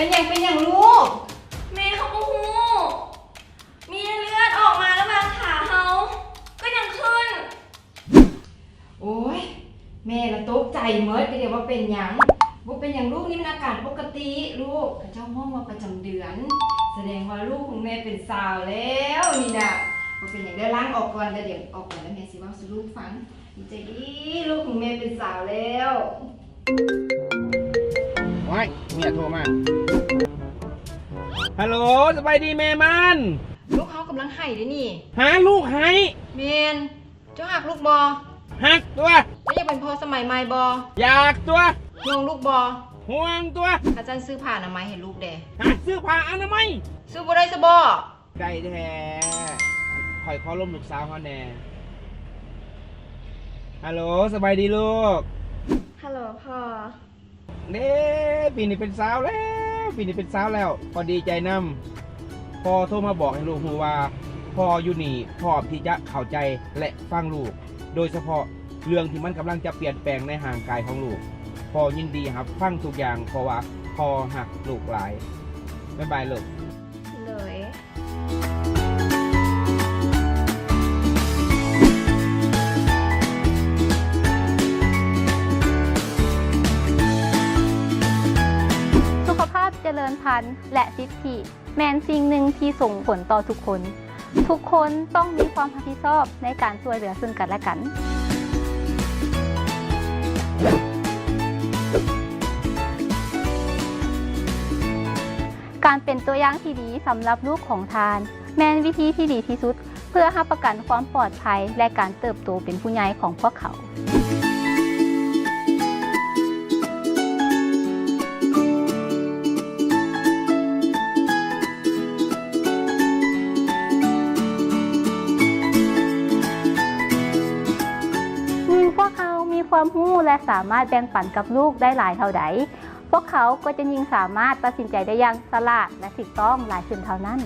ປັນຫຍັງ ເປັນຫຍັງລູກ? ແມ່ ເຮົາບໍ່ຮູ້ ມີເລືອດອອກມາລະຫວ່າງຂາເຮົາ ກໍຍັງຂຶ້ນ. ໂອ້ຍ ແມ່ລະຕົກໃຈໝົດ ກໍເດວ່າເປັນຫຍັງ. ບໍ່ເປັນຫຍັງລູກ ນີ້ມັນອາການປົກກະຕິລູກ ເຂົາເຈົ້າຮ້ອງວ່າປະຈຳເດືອນ ສະແດງວ່າລູກຂອງແມ່ເປັນສາວແລ້ວນີ້ນະ. ບໍ່ເປັນຫຍັງເດີ ລ້າງອອກກ່ອນ ແລ້ວດຽວອອກໄປແລ້ວແມ່ຊິເວົ້າສູ່ລູກຟັງ. ດີໃຈດີ ລູກຂອງແມ່ເປັນສາວແລ້ວ. ໂອ້ຍ ເມຍໂທມາ. ຮັລໂຫຼ ສະບາຍດີແມ່ມັນ. ລູກເຮົາກຳລັງໄຫ້ເດ້ນີ້. ຫາ ລູກໄຫ້? ແມ່ນ. ເຈົ້າຮັກລູກບໍ່? ຮັກຕົວະ. ເຈົ້າຢາກເປັນພໍ່ສະໄໝໃໝ່ບໍ່? ຢາກຕົວະ. ຫ່ວງລູກບໍ່? ຫ່ວງຕົວະ. ຄັນຊັ້ນຊື້ຜ້າອະນາໄມໃຫ້ລູກແດ່. ຫາ ຊື້ຜ້າອະນາໄມ? ຊື້ບໍ່ໄດ້ຊະບໍ? ໄດ້ແທ້ ຂ້ອຍຂໍລົມລູກສາວເຮົາແດ່. ຮັລໂຫຼ ສະບາຍດີລູກ. ຮັລໂຫຼພໍ່. ເດ້ ປີນີ້ເປັນສາວແລ້ວ ປີນີ້ເປັນສາວແລ້ວ ກໍດີໃຈນຳ. ພໍ່ໂທມາບອກໃຫ້ລູກຮູ້ວ່າ ພໍ່ຢູ່ນີ້ພ້ອມທີ່ຈະເຂົ້າໃຈ ແລະ ຟັງລູກ ໂດຍສະເພາະເລື່ອງທີ່ມັນກຳລັງຈະປ່ຽນແປງໃນຮ່າງກາຍຂອງລູກ. ພໍ່ຍິນດີຮັບຟັງທຸກຢ່າງ ເພາະວ່າພໍ່ຮັກລູກຫຼາຍ. ບາຍບາຍລູກ. ໂດຍ. ສຸຂະພາບຈະເລີນພັນ ແລະ ສິດທິ ແມ່ນສິ່ງໜຶ່ງທີ່ສົ່ງຜົນຕໍ່ທຸກຄົນ. ທຸກຄົນຕ້ອງມີຄວາມຮັບຜິດຊອບໃນການຊ່ວຍເຫຼືອເຊິ່ງກັນແລະກັນ. ການເປັນຕົວຢ່າງທີ່ດີສຳລັບລູກຂອງທ່ານ ແມ່ນວິທີທີ່ດີທີ່ສຸດ ເພື່ອຮັບປະກັນຄວາມປອດໄພ ແລະ ການເຕີບໂຕເປັນຜູ້ໃຫຍ່ຂອງພວກເຂົາ. ຍິ່ງພວກເຮົາມີຄວາມຮູ້ ແລະ ສາມາດແບ່ງປັນກັບລູກໄດ້ຫຼາຍເທົ່າໃດ, ພວກເຂົາກໍຈະຍິ່ງສາມາດຕັດສິນໃຈໄດ້ຢ່າງສະຫຼາດ ແລະ ຖືກຕ້ອງຫຼາຍຂຶ້ນເທົ່ານັ້ນ.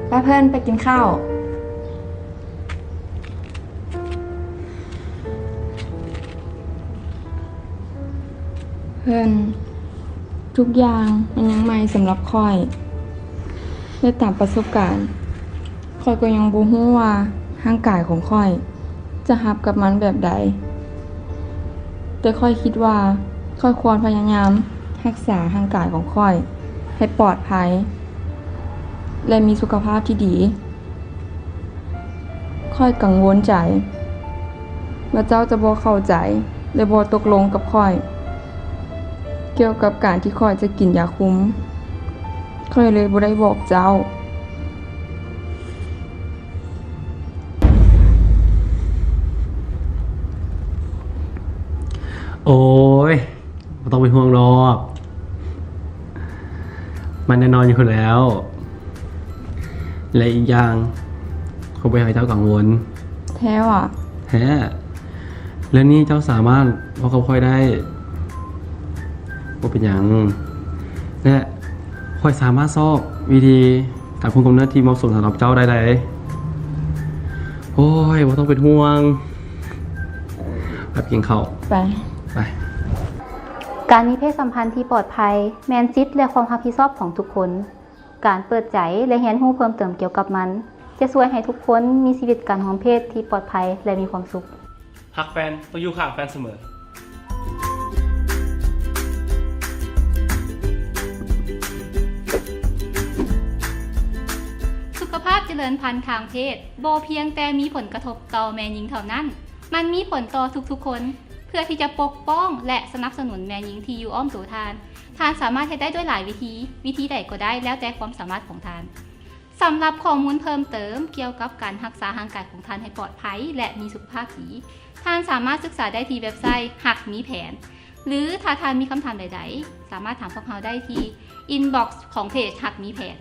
ໄປເພິ່ນ ໄປກິນເຂົ້າ. ເພິ່ນ ທຸກຢ່າງມັນຍັງໃໝ່ສຳລັບຂ້ອຍ ແລະ ຕາມປະສົບການ ຂ້ອຍກໍຍັງບໍ່ຮູ້ວ່າຮ່າງກາຍຂອງຂ້ອຍຈະຮັບກັບມັນແບບໃດ, ແຕ່ຂ້ອຍຄິດວ່າຂ້ອຍຄວນພະຍາຍາມຮັກສາຮ່າງກາຍຂອງຂ້ອຍໃຫ້ປອດໄພ ແລະ ມີສຸຂະພາບທີ່ດີ. ຂ້ອຍກັງວົນໃຈວ່າເຈົ້າຈະບໍ່ເຂົ້າໃຈ ແລະ ບໍ່ຕົກລົງກັບຂ້ອຍ ກ່ຽວກັບການທີ່ຂ້ອຍຈະກິນຢາຄຸມ. ຂ້ອຍເລີຍບໍ່ໄດ້ບອກເຈົ້າ. ໂອ້ຍ ບໍ່ຕ້ອງເປັນຫ່ວງດອກ ມັນແນ່ນອນຢູ່ແລ້ວ ແລະ ອີກຢ່າງ ຂ້ອຍບໍ່ຢາກໃຫ້ເຈົ້າກັງວົນ. ແທ້ຫວາ? ແທ້. ເລື່ອງນີ້ເຈົ້າສາມາດເວົ້າກັບຂ້ອຍໄດ້ ບໍ່ເປັນຫຍັງ ແລະ ຂ້ອຍສາມາດຊອກວິທີການຄຸມກຳເນີດທີ່ເໝາະສົມສຳລັບເຈົ້າໄດ້ໃດ. ໂອ້ຍ ບໍ່ຕ້ອງເປັນຫ່ວງ. ໄປກິນເຂົ້າ. ໄປ. ໄປ. ການມີເພດສຳພັນທີ່ປອດໄພ ແມ່ນສິດ ແລະ ຄວາມຮັບຜິດຊອບຂອງທຸກຄົນ. ການເປີດໃຈ ແລະ ຮຽນຮູ້ເພີ່ມເຕີມກ່ຽວກັບມັນ ຈະຊ່ວຍໃຫ້ທຸກຄົນມີຊີວິດການຮ່ວມເພດທີ່ປອດໄພ ແລະ ມີຄວາມສຸກ. ຮັກແຟນ ຕ້ອງຢູ່ຂ້າງແຟນສະເໝີ. ສຸຂະພາບຈະເລີນພັນທາງເພດ ບໍ່ພຽງແຕ່ມີຜົນກະທົບຕໍ່ແມ່ຍິງເທົ່ານັ້ນ, ມັນມີຜົນຕໍ່ທຸກໆຄົນ. ເພື່ອທີ່ຈະປົກປ້ອງ ແລະ ສະໜັບສະໜູນແມ່ຍິງທີ່ຢູ່ອ້ອມໂຕທ່ານ, ທ່ານສາມາດເຮັດໄດ້ດ້ວຍຫຼາຍວິທີ, ວິທີໃດກໍໄດ້ແລ້ວແຕ່ຄວາມສາມາດຂອງທ່ານ. ສຳລັບຂໍ້ມູນເພີ່ມເຕີມກ່ຽວກັບການຮັກສາຮ່າງກາຍຂອງທ່ານໃຫ້ປອດໄພ ແລະ ມີສຸຂະພາບດີ, ທ່ານສາມາດສຶກສາໄດ້ທີ່ເວັບໄຊ ຮັກມີແຜນ ຫຼື ຖ້າທ່ານມີຄຳຖາມໃດໆ ສາມາດຖາມພວກເຮົາໄດ້ທີ່ inbox ຂອງເພຈ ຮັກມີແຜນ.